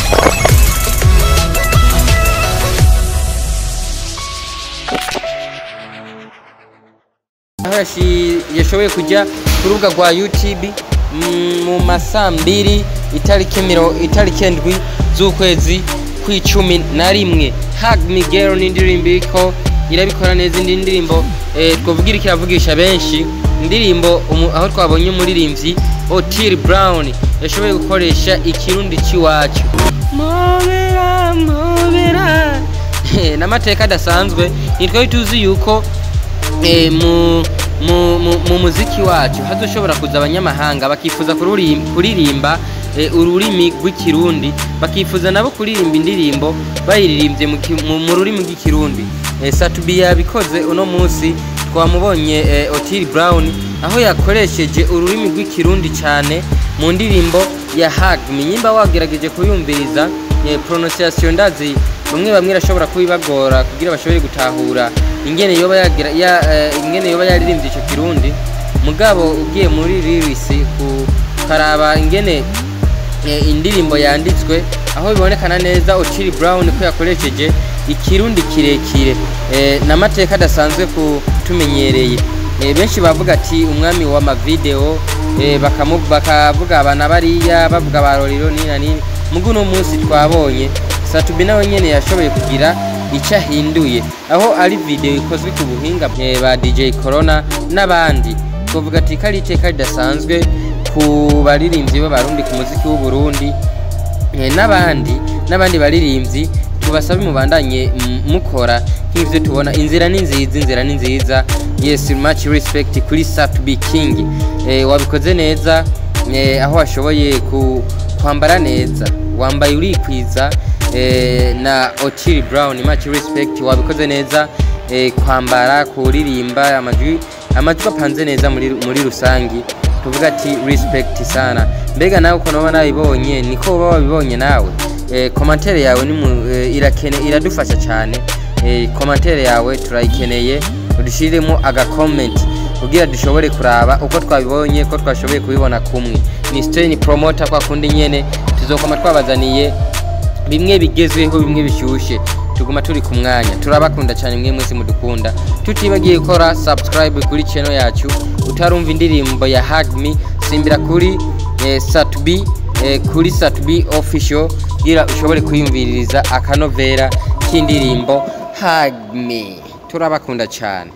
Aho yashoboye kujya ku rubuga rwa YouTube mu masaa 2 itariki 7 z'ukwezi kw'icumi na rimwe. Hug Me Girl ni indirimbo iriko irabikora neza, indi ndirimbo twovugira ikiravugisha benshi, indirimbo aho twabonye umuririmbyi Otile Brown yashoboye gukoresha ikirundi c'iwacu mobera mobera n'amateka adasanzwe. Nitwe tuzi yuko mu muziki wacu hazoshobora kuza abanyamahanga bakifuza kuririmba ururimi rw'ikirundi, bakifuza nabo kuririmba indirimbo bayiririmbye mu rurimi rw'ikirundi. Sat-B yabikoze uno munsi, twamubonye Otile Brown aho yakoresheje ururimi rw'ikirundi cyane mu ndirimbo ya Hug Me. Nyimba wagerageje kuyumviriza, prononciation ndazi bamwe bamwe irashobora kubibagora kugira bashobore gutahura ingene yoba yagira ingene yoba yaririmbye ico kirundi. Mugabo ugiye muri lyrics kukaraba ingene indirimbo yanditswe, aho bibonekana neza Otile Brown ko yakoresheje ikirundi kirekire, n'amateka adasanzwe kutumenyereye. Benshi bavuga ati umwami wa mavideo, bakavuga abana bariya bavuga barorero nina nini. Mugu no munsi twabonye Sat-B nawe nyene yashoboye kugira icyo ahinduye, aho ari video ikozwe ku buhinga ba DJ Corona n'abandi. Twavuga ati kari iteka ridasanzwe ku baririmbyi b'abarundi, ku muziki w'u Burundi, n'abandi baririmbyi. Tubasabe mubandanye mukora nk'ivyo tubona, inzira ni nziza, inzira ni nziza. Yes, much respect kuri Sat-B King, wabikoze neza, aho washoboye kwambara neza, wambaye urikwiza, na Otile Brown, much respect, wabikoze neza, kwambara, kuririmba, amajwi apanze neza muri rusangi. Tuvuga ati respect sana. Mbega nawe uko noba nabibonye niko uba wabibonye nawe? Commentaire yawe ni irakene, iradufasha cyane. Commentaire yawe turayikeneye, udushiremo aga comment kugira dushobore kuraba uko twabibonye, ko twashoboye kubibona kumwe. Ni Stein Promoter kwa kundi nyene, tuzokoma twabazaniye bimwe bigezweho, bimwe bishyushye, tuguma turi ku mwanya. Turabakunda cyane mwe mwese mudukunda, tutibagiye gukora subscribe kuri channel yacu. Utarumva indirimbo ya Hug Me, simbira kuri Sat-B, kuri Sat-B official, kugira ushobore kwiyumviririza akanovera k'indirimbo Hug Me. Turabakunda cyane.